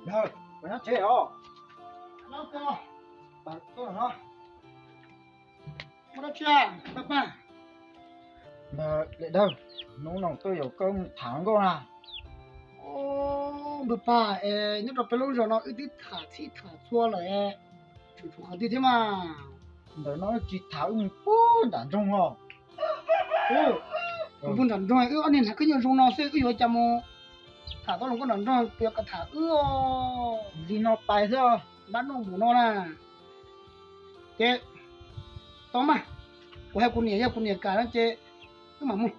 Dawg, koj nyob tsev os. Muaj dab tsi, npawg Paj? Daim dawg, hnub no tuaj yaum koj mus tham hluas nkauj na. Npawg Paj, nyob rau peb lub zos no wb twb tham txhij tham txhua lawm, tshuav qhov twg thiab mas? Ntawm no tsis tham, wb mus puag nram nroog os. Mus puag nram nroog, wb ob niag hnav khaub ncaws zoo no xwb, wb yuav cas mus tham tau hluas nkauj nram nroog, puas yog kom tham wb os? Li no pais xwb, npab noj npaum no na. Ces tau mas, kuv hais kuv niam, yog kuv niam kam no ces wb mam mus.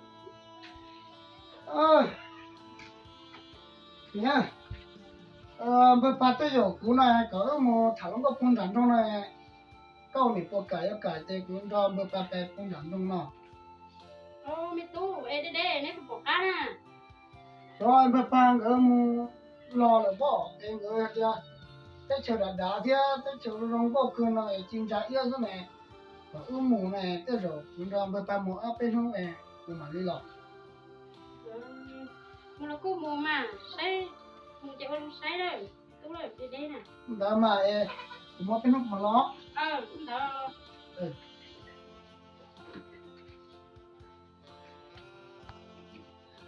Niam, npawg Paj twb yaum kuv no kom wb mus tham hluas nkauj puag nram nroog no, koj niam puas kam? Yog kam ces kuv nrog npawg Paj pais puag nram nroog no. Me tub, es deb deb neb puas pom qab na? Xyov npawg Paj nkawd mus los lawm pob, es nkawd hais tias teb chaws dav dav thiab teb chaws zoo nkauj kawg no es ci ntsa iab xwb ne. Kom wb mus ne, tej zaum kuv nrog npawg Paj mus ob peb hnub es kuv mam li los. Mus los kuj mus mas, saib, mus ces ua zoo saib lawm, tub lawm, deb deb na. Ntawd mas es kuv mus ob peb hnub kuv mam los. Ntawd.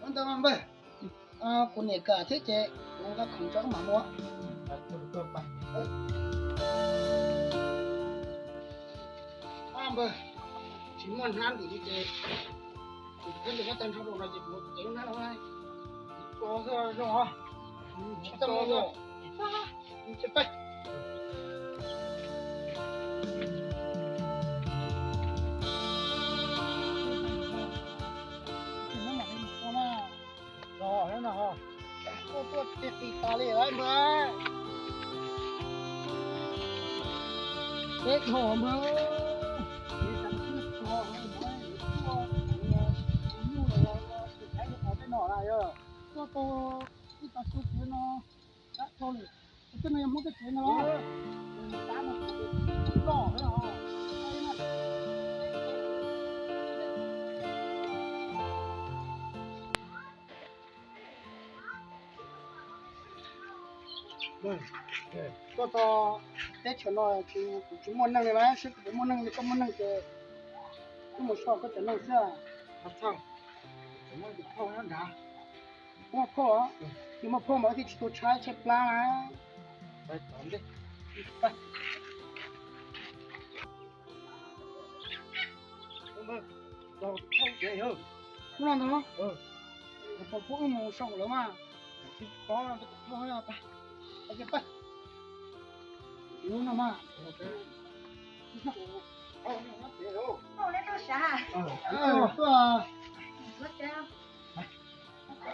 Ua ntawd mas npawg, kuv niam kam thiab ces kuv nqa khoom tso wb mam mus. Npawg, tsis muaj hnab ntim li ces kuv thiab ntim nyob tag nrho rau no ces kuv cev lub hnab no. Ko xwb zoo os. Tsis txaj muag os. Ces peb Tuaj tuaj tiag tis tas li lawm npawg. Peb dhau npawg. Ces xav tsis txog npawg, tuaj nyuj los yog tus thaiv tus qhov tej no na yog tuaj tau ib tag su kiv no qab dhau li. Tej no yog Hmoob teb chaws no los? Tuaj txog teb chaws no ces kuv tsis muaj neeg li na, saib kuv puas muaj neeg, yog koj muaj neeg ces wb mus soj koj cov neeg xwb. Muaj phauj, yog muaj phauj mas wb thiaj tsis tu tshab tshaib plab na. Hnub no ntag, pom pub wb mus soj lawm mas. Hnub no mas.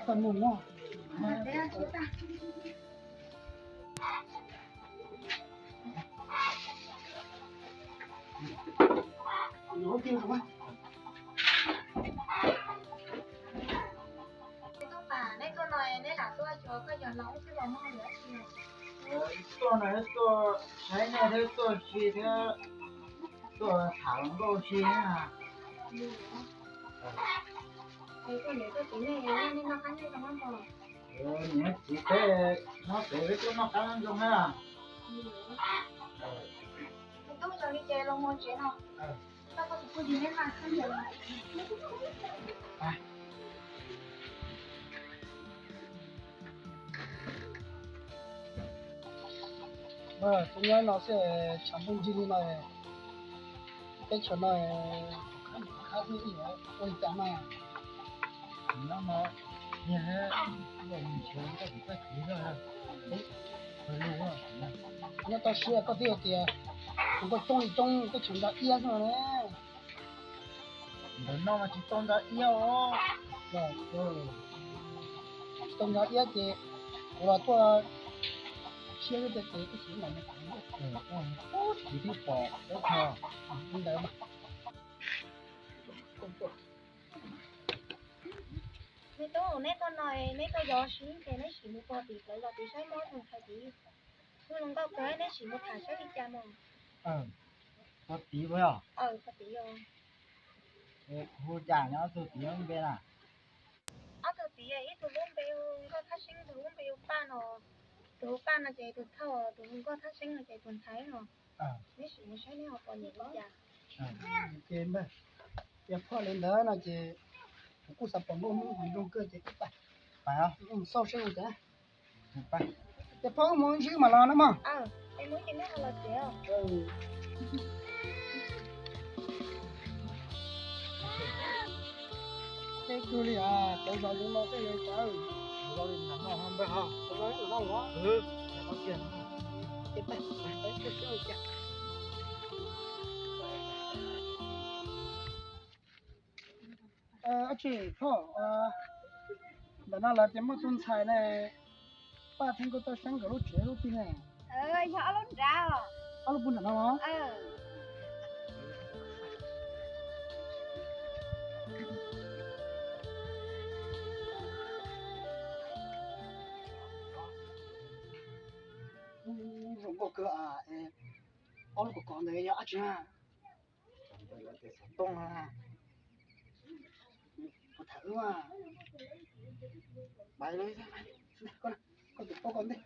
Tuaj mus no. Tuaj no tuaj saib nej thiab tuaj si thiab tuaj tham hluas nkauj si na. Niam txiv peb nyob pem peb tuaj noj qab nyob zoo na. Tus nyob no xwb tshav ntuj nrig li no, teb chaws no khab xwb, ua li cas mas. Nyob toj siab koj twb hais tias tus nkauj coob li coob teb chaws ntsa iab xwb no ne. Ntawm no mas tsis tau ntsa iab os. Tsis tau ntsa iab ces kuv los tuaj siab xwb ces tib si mam mus. Kuv twb pom ib qho ntawd mas. Me tub, neb tuaj no neb tuaj yos siv ces neb sim mus pog tim plawv zos tid saib mob tus thaiv tid. Hu hluas nkauj kawg, neb sim mus tham saib li cas mog. Pog tid puas yog? Pog tid yog. Hu cas nyob tus tid npe na? Ib tug lub npe hu Nkauj Thaj Seeb, tus lub npe hu Paj no, tus hu Paj no ces tus thauj, tus hu Nkauj Thaj Seeb no ces tus ntxhais no. Neb sim mus saib neb ho pom nws li cas. Ces yog phoj li ntawd no ces kuv kuj xav pom nkauj hmoob hluas nraug kawg ces kuv pais xauj seb ua cas. Ces phoj wb mus wb ntsib mas los na mog. Peb kawg li, tau zog zoo no tej yog cas, zoo li nram no ho npawg ho, zoo li ua no los. Ab tsi phauj, ntawm no lawv tias muaj tus ntxhais ne, Paj thiab Nkauj Thaj Seeb nkawd lub tsev lub twg ne? Yog ob lub nrad. Ob lub puag nram no los? Zoo nkauj kawg. Ob lub kov kov ntawd yog dab tsi na? Xov tooj na. Puas tham wb mas? Pais, koj tus paub koj ntej.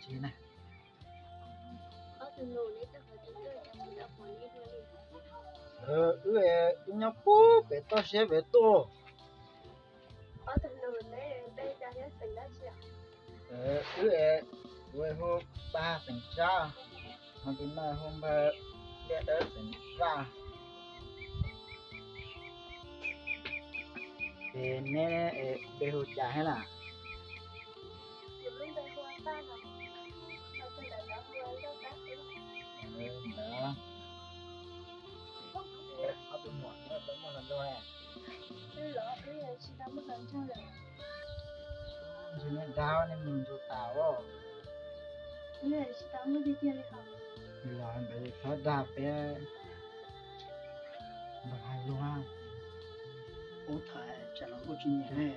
Tsis na. Wb, wb nyob puag pem toj siab pem tuaj. Wb, kuv hu Paj xeem Tsab, ho tus no hu npawg Liaj Dawb xeem Vaj. Ces neb npe hu cas thiab na? Ntawd, ob tug muam neb tau muaj hluas nraug? Ntshe neb dag, neb mus nrug tas os. Los ntawd txhob dag peb, nrog hais lus. Ub, tham tsam no kuj tsis nyiam ne.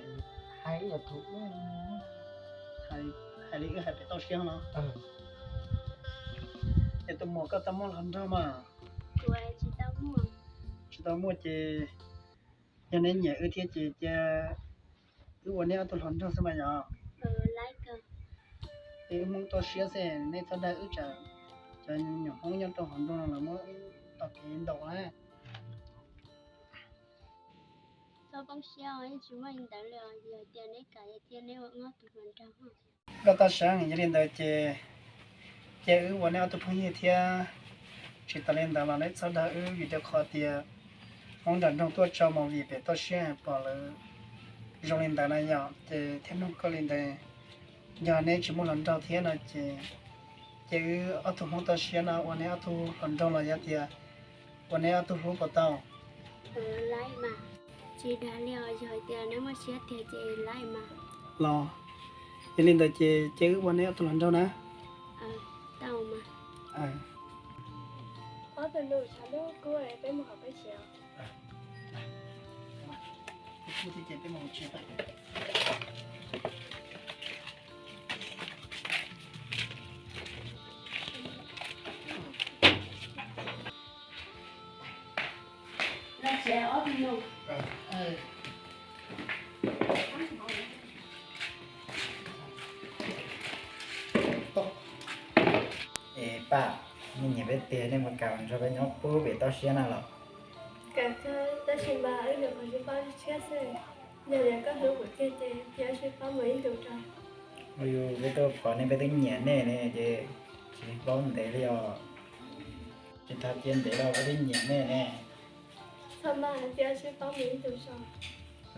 Hais ib yam thaum ub, hais li wb hais pem toj siab no. Es tus muam koj tau muaj hluas nraug mas? Tsis tau muaj ces yog neb nyiam wb thiab ces cia wb ua neb ob tug hluas nraug xwb mas yog. Es wb Hmoob toj siab xwb, neb txhob dag wb, tsam cov nyuam Hmoob nyob rau hauv nroog no lawv muab wb tos kev ntaus na. Txhob poob siab, yeej tsis muaj li ntawd li os. Yog tias neb kam thiab neb ua wb ob tug hluas nraug. Nkauj Thaj Seeb, yog li ntawd ces cia wb ua neb ob tug phooj ywg thiab. Tsis tas li ntawd los neb txhob dag wb, vim rau qhov tias Hmoob nram nroog tuaj tso movie pem toj siab pom lawv zoo li ntawd na yom, ces thiaj nug koj li ntawd. Yog neb tsis muaj hluas nraug thiab no ces, ces wb ob tug Hmoob toj siab no ua neb ob tug hluas nraug los yog tias ua neb ob tug hlub puas tau? Tsis dag li os, yog hais tias neb muaj siab tiag ces laib mas. Los, yog li ntawd ces cia wb ua neb ob tug hluas nraug na. Tau mas. Ob tug nus, tshav ntuj kub, peb mus hauv peb tsev. Es Paj, nej nyiam peb tiag nej mus kam nrog peb nyob puag pem toj siab na los? Kam kawg, tab sis mas wb nyuam qhuav sib paub tshiab xwb. Yog tias koj hlub kuv tiag ces cia wb sib paub mus ib ntus tso. Ua li peb tuaj pom nej peb twb nyiam nej ne ces tsis paub ntev li os. Tsis tas cia ntev los peb twb nyiam nej ne. Txhob mas, cia wb sib paub mus ib ntus tso.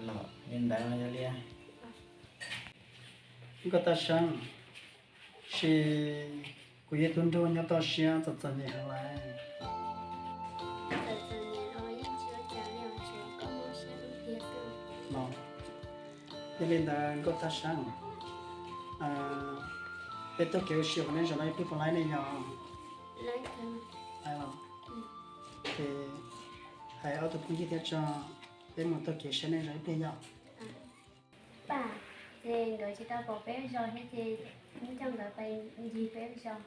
Los li ntawd yog li. Nkauj Thaj Seeb, sis kuv yog tus nraug nyob toj siab txom txom nyem heev lawm. Yog li ntawd Nkauj Thaj Seeb, peb taug kev ua si qhov nej zaum no peb puas laib ne yog? Ces hais ob tug phooj ywg thiab tso, peb mus taug kev saib nej zov ib pliag yom. Paj, ces nkawd tsis tau pom peb zov thiab ces muab coj nkawd pais ncig peb zov.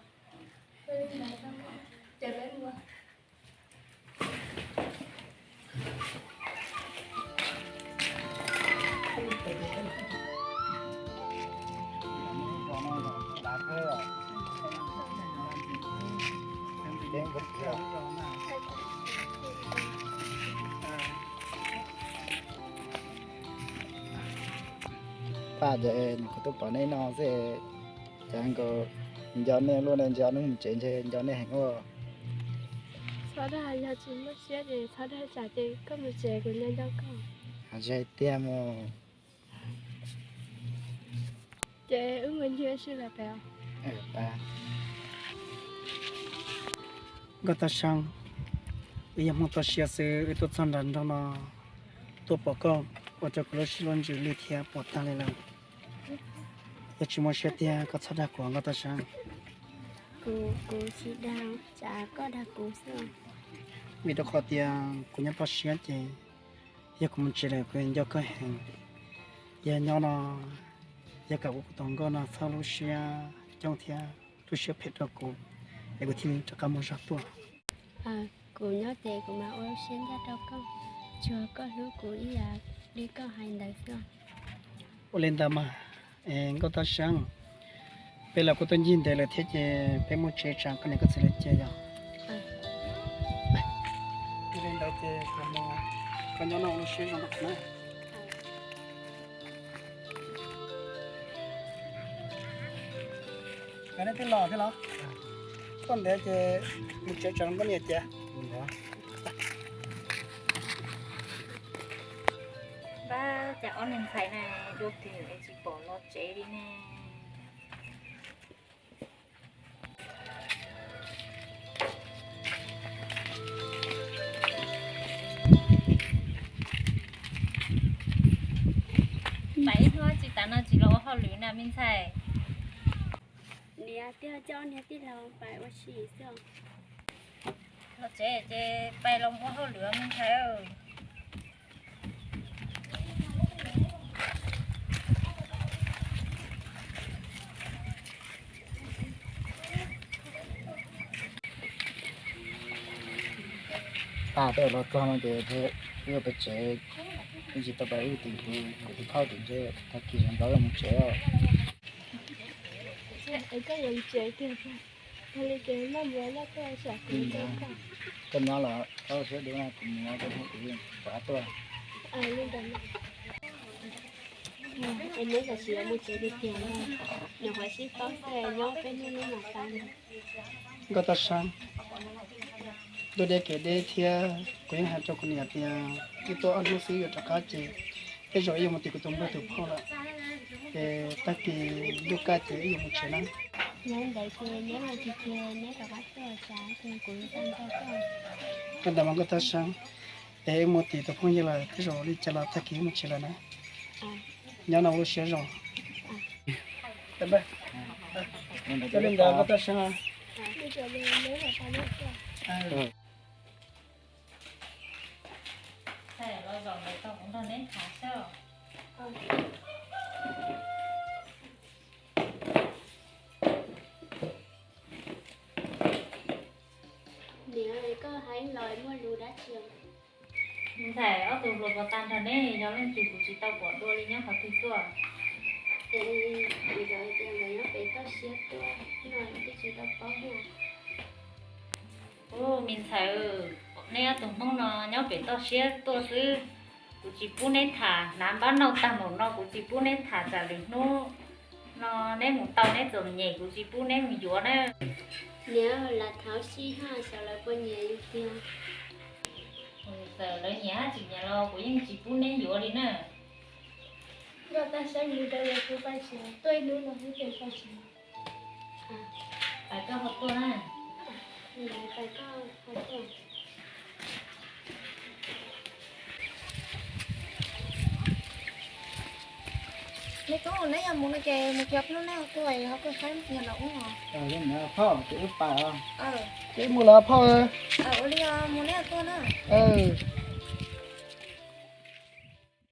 Paj, ces nws kuv twb pom nej no xwb, cas nkaus nco nej luaj ne, nco hnub mus tsev ntshe nco nej heev ua. Txhob dag, yog tsis muaj siab ces txhob dag, tsam ces koj mus tsev kuv nco nco koj. Hais tiag mus. Ces wb mus ncig sib lawm pem. Nkauj Tab Seeb, wb yog Hmoob toj siab xwb, wb tuaj txog nram nroog no tuaj pom koj ua rau kuv lub siab lub ntsws lig thiab puas tag li lawm. Yog tsis muaj siab tiag koj txhob dag kuv Nkauj Tab Seeb. Kuv, kuv tsis dag, tsam koj dag kuv xwb. Vim rau qhov tias kuv nyob toj siab ces yog kuv mus tsev lawm kuv nco koj heev. Yog nyob no, yog kom kuv tus hluas nkauj no txhob lub siab coob thiab lub siab phem rau kuv, es kuv thiaj li rov qab mus zog tuaj. Kuv nyob ces kuv mam ua lub siab ncaj rau koj, tsuas koj hlub kuv ib yam li koj hais ntawd xwb. Ua li ntawd mas, Nkauj Tab Seeb, peb los kuj tuaj ncig ntev lawm thiab ces peb mus tsev, tsam koj niam koj txiv lawv cia yom. Ua li ntawd ces koj nyob no ua lub siab zoo rau kuv na. Koj twb los thiab los? Tuaj ntev ces mus tsev, tsam koj niam cia. Npab, cas ob niag ntxhais na dua twg es tsis pom los tsev li ne? Pais ib hnub tsis tas no tsis los ua hauj lwm na me ntxhais? Niam, twb coj niag tij laug pais ua si xwb. Los tsev ces pais los ua hauj lwm me ntxhais. Paj, twb los txog no ces wb pais tsev, wb tsis tau pais wb tim kuv tus phauj tim ntshe tag kis zoo nkauj wb mus tsev. Es koj yuav mus tsev tiag, yog li ces noj mov noj tuaj tsam kuv, koj nyob los koj siab dua na, kuv mus no ces hnub kuv yeej rov qab tuaj. Li ntawd, es neb tam sim yuav mus tsev tiag tiag, nyuam qhuav sib paub xwb, nyob peb hnub neb mam pais. Nkauj Tab Seeb, ntuj deb kev deb thiab kuv yeej hais rau kuv niam tias wb tuaj ob hnub xwb yuav rov qab ces tej zaum wb yuav mus tim kuv tus npawg tus phauj lawm, ces tag kis ntuj kaj ces wb yuav mus tsev na. Yog li ntawd ces neb mus tsev tiag, neb rov qab tuaj tsam ces kuv yuav tau nco koj. Koj ntawd mas Nkauj Tab Seeb, es wb mus tim tus phooj ywg lawm, tej zaum li cas los tag kis wb mus tsev lawm na. Nyob no ua lub siab zoo. Yog li ntawd Nkauj Tab Seeb. Niam, koj hais los muaj lus dab tsi? Ntxhais, ob tug hluas puas tag nrho ne? Yog leej twg kuv tsis tau pom dua li nyob qhov twg tuaj. Ces nkawd tias nkawd nyob pem toj siab tuaj no twb tsis tau paub na. Ub, me ntxhais, neb ob tug Hmoob no nyob pem toj siab tuaj xwb. Kuv tsis pub neb tham, hnav npab nauj tag npaum no kuv tsis pub neb tham, tsam lwm hnub no neb mus tau neb txom nyem kuv tsis pub neb mus yuav na. Niam, lam thov sij hawm xyov lawv puas nyiam yus tiag. Txawm lawv nyiam hab tsis nyiam los kuv yeej tsis pub neb yuav li na. Nkauj Tab Seeb, yus rau lawv kuv pais tsev, tuaj ib hnub no xwb ces pais tsev. Pais koj ho tuaj na. Pais koj ho tuaj. Tub, neb yog mus no ces mus txiav hnub neb tuaj ho kuj saib mus los ub. Phauj, ces wb pais os. Ces mus los phauj. Ua li mus neb tuaj na.